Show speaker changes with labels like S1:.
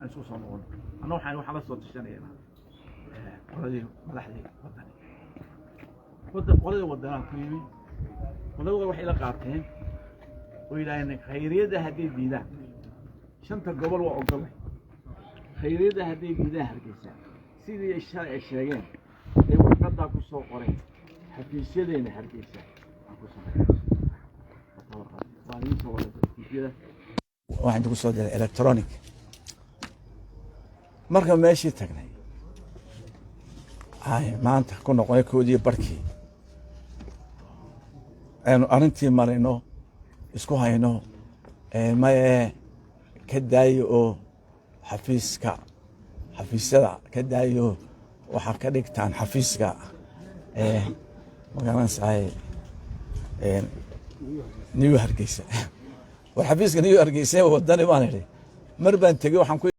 S1: Aan isku soo noqono. Anna waxaan la soo tashanaynaa qoladii madaxdii Waddani, waddan qoladii Waddanaan ku yimi. Qoladooda waxay la qaateen oo yidhahdeen, khayriyadda hadday diidaan, shanta gobol waa ogolay, khayriyadda hadday diidaan Hargeysa, sidii shalay ay sheegeen ay warqaddaa ku soo qoreen, xafiisyadeena Hargeysa aan ku sameyn. Waan idiin soo waday xafiisyada, waxaan ku soo diray electronic. Marka meeshii tagnay, ay maanta ku noqonay koodii barkii, aynu arrintii marayno, isku hayno, maye ka daayo oo xafiiska, xafiisyada ka daayo, waxaa ka dhigtaan xafiiska, magaranaysaay, New Hargeysa. War xafiiska New Hargeysa Wadani baan idhi, mar baan tegey, waxaan ku